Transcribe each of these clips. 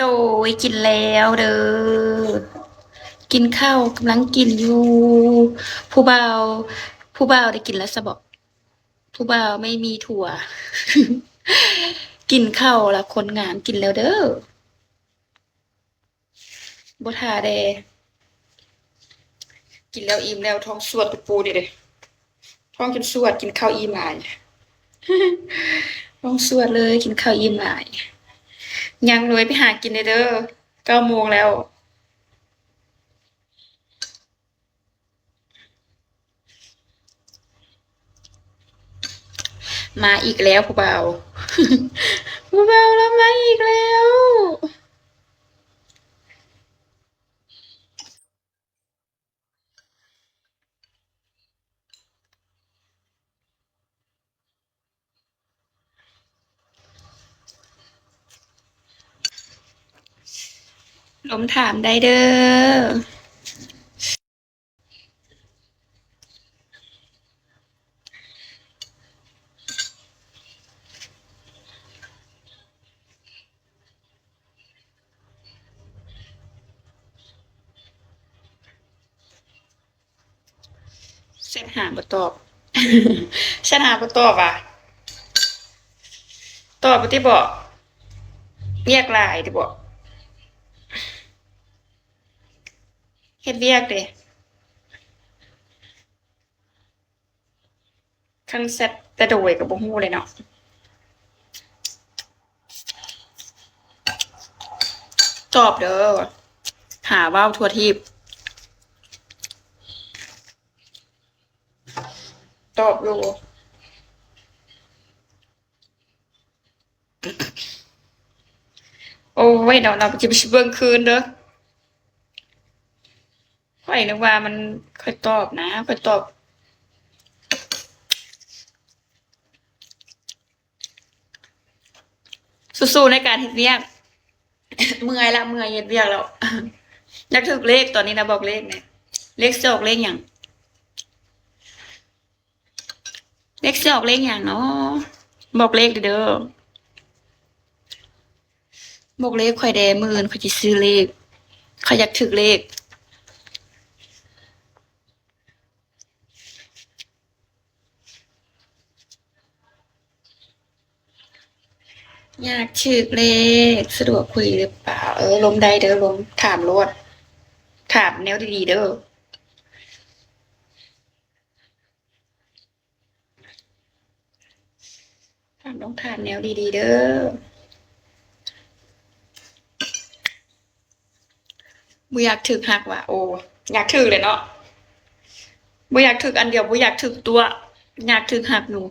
ໂດຍ ກິນແລ້ວເດີ ກິນເຂົ້າ ກຳລັງກິນຢູ່. ຜູ້ບ່າວ ຜູ້ບ່າວໄດ້ກິນແລ້ວຊະບໍ? ຜູ້ບ່າວໄມ່ມີຜົວ ກິນເຂົ້າລະຄົນງາມ ກິນແລ້ວເດີ. ບໍ່ຖ້າແດ່ ກິນແລ້ວອີ່ມແລ້ວ ທ້ອງສວດປູດໆນີ້ເດ້ ທ້ອງຈົນສວດ ກິນເຂົ້າອີ່ມຫຼາຍ ທ້ອງສວດເລີຍ ກິນເຂົ້າອີ່ມຫຼາຍ. ຍັງເລີຍ ໄປຫາກິນແດ່ເດີ ເກົ້າໂມງແລ້ວ. ມາອີກແລ້ວຜູ້ບ່າວ ຜູ້ບ່າວລາວມາອີກແລ້ວ. ລົມຖາມໄດ້ເດີ. ແຊັດຫາບໍ່ຕອບ ແຊັດຫາບໍ່ຕອບຫວາ? ຕອບຢູ່ຕິບໍ? ວຽກຫຼາຍຕິບໍ? ເຮັດວຽກເດ. ຄັນແຊັດແຕ່ໂດຍກໍບໍ່ຮູ້ເລີຍເນາະ. ຕອບເດີ ຫາເວົ້າທົ່ວທີບ. ຕອບຢູ່. ໂອ້ຍເນາະ ເນາະ ຊິໄປເບິ່ງຄືນເດີ. ຂ້ອຍນຶກວ່າມັນ ຂ້ອຍຕອບນະ ຂ້ອຍຕອບ. ສູ້ໆໃນການເຮັດວຽກ. ເມື່ອຍລະ ເມື່ອຍເຮັດວຽກແລ້ວ. ຢາກຖືກເລກຕອນນີ້ນະ ບອກເລກແດ່. ເລກຊິອອກເລກຫຍັງ? ເລກຊິອອກເລກຫຍັງເນາະ? ບອກເລກເດີ ບອກເລກຂ້ອຍແດ່ ມື້ອື່ນຂ້ອຍຊິຊື້ເລກ ຂ້ອຍຢາກຖືກເລກ. ຢາກຖືກເລກ ສະດວກຄຸຍຫຼືເປົ່າ? ເອີ ລົມໄດ້ເດີ ລົມ ຖາມໂລດ ຖາມແນວດີໆເດີ. ຖາມ ຕ້ອງຖາມແນວດີໆເດີ. ບໍ່ຢາກຖືກຮັກຫວາ? ໂອ້ ຢາກຖືກແຫຼະເນາະ. ບໍ່ຢາກຖືກອັນດຽວ ບໍ່ຢາກຖືກຕົວະ ຢາກຖືກຮັກຢູ່.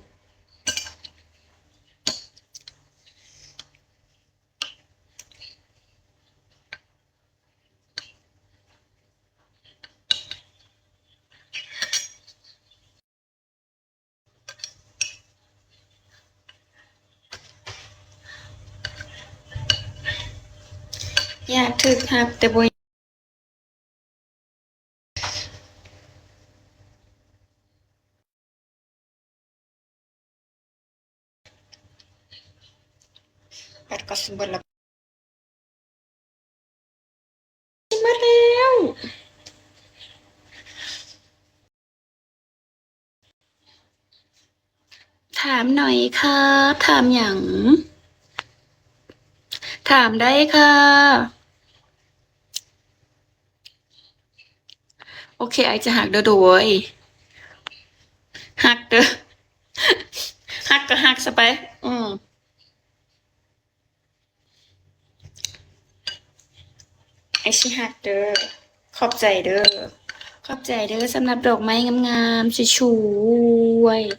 ຢາກຖືກຮັກແຕ່ບໍ່ ແບັດກໍຊິເບິດແລ້ວ ຊິເບິດແລ້ວ. ຖາມໜ້ອຍຄັບ ຖາມຫຍັງ? ຖາມໄດ້ຄ່ະ. ໂອເຄ ອ້າຍຈະຮັກເດີ ໂດຍ ຮັກເດີ ຮັກກໍຮັກຊະໄປ. ອືມ ອ້າຍຊິຮັກເດີ ຂອບໃຈເດີ ຂອບໃຈເດີ ສຳລັບດອກໄມ້ງາມໆ ສວຍໆ.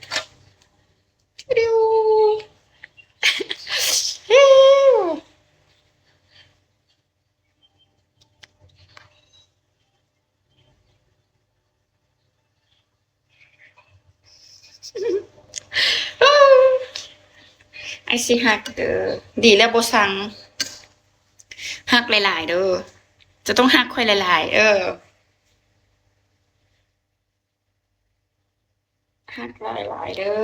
ອ້າຍຊິຮັກເດີ ດີແລ້ວບໍ່ຊັງ ຮັກຫຼາຍໆເດີ ຈະຕ້ອງຮັກຂ້ອຍຫຼາຍໆ ເອີ. ຮັກຫຼາຍໆເດີ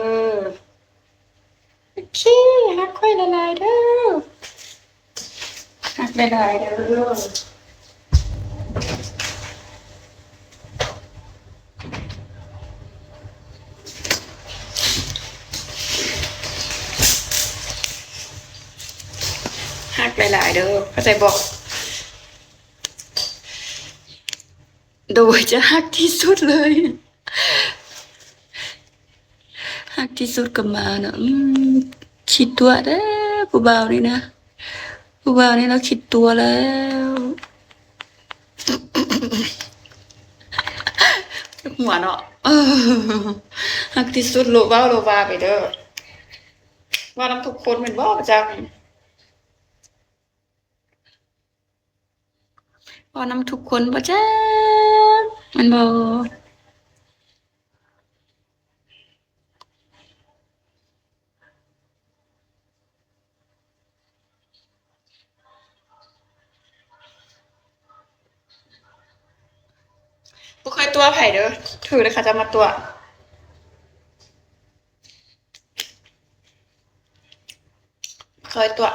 ໂອເຄ ຮັກຂ້ອຍຫຼາຍໆເດີ ອ ບາຍບາຍເດີ. ຮັກຫຼາຍໆເດີ ເຂົ້າໃຈບໍ່? ໂດຍ ຈະຮັກທີ່ສຸດເລີຍ. ຮັກທີ່ສຸດກໍມາເນາະ. ອືມ ຂີ້ຕົວະເດ້ ຜູ້ບ່າວນີ້ນະ. ຜູ້ບ່າວນີ້ລາວຂີ້ຕົວະແລ້ວ. ຫົວເນາະ. ເອີ ຮັກທີ່ສຸດ ໂລະເວົ້າໂລະວ່າໄປເດີ. ເວົ້ານຳທຸກຄົນແມ່ນບໍ່ ປະຈັກ? ເວົ້ານຳທຸກຄົນບໍ່ຈັກ ແມ່ນບໍ່? ບໍ່ເຄີຍຕົວະໃຜເດີ ຖືກແຕ່ເຂົາເຈົ້າມາຕົວະ. ເຄີຍຕົວະ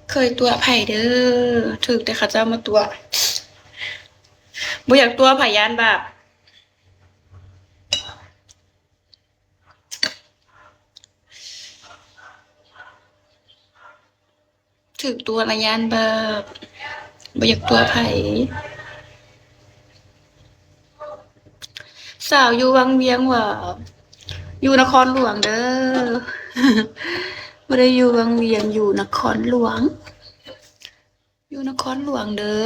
ເຄີຍຕົວະໃຜເດີ ຖືກແຕ່ເຂົາເຈົ້າມາຕົວະ. ບໍ່ຢາກຕົວະໃຜ ຢ້ານບາບ. ຖືກຕົວະລະຢ້ານບາບ ບໍ່ຢາກຕົວະໃຜ. ສາວຢູ່ວັງວຽງຫວາ? ຢູ່ນະຄອນຫຼວງເດີ ບໍ່ໄດ້ຢູ່ວັງວຽງ ຢູ່ນະຄອນຫຼວງ ຢູ່ນະຄອນຫຼວງເດີ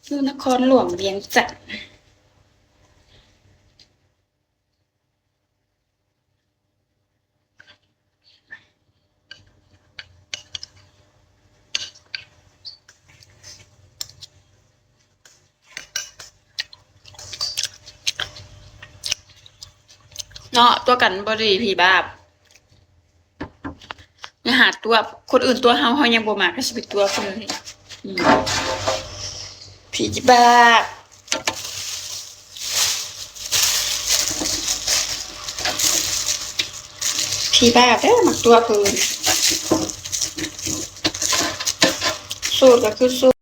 ຢູ່ນະຄອນຫຼວງວຽງຈັນ. ເນາະ ຕົວະກັນບໍ່ດີ ຜີບາບ. ຢ່າຫາຕົວະ ຄົນອື່ນຕົວະເຮົາ ເຮົາຍັງບໍ່ມັກ ກໍຊິໄປຕົວະຄົນອື່ນອີກ. ອືມ ຜີບາບ ຜີບາບເດີ ມັກຕົວະຜູ້ອື່ນ. ໂສດກໍຄືໂສດ.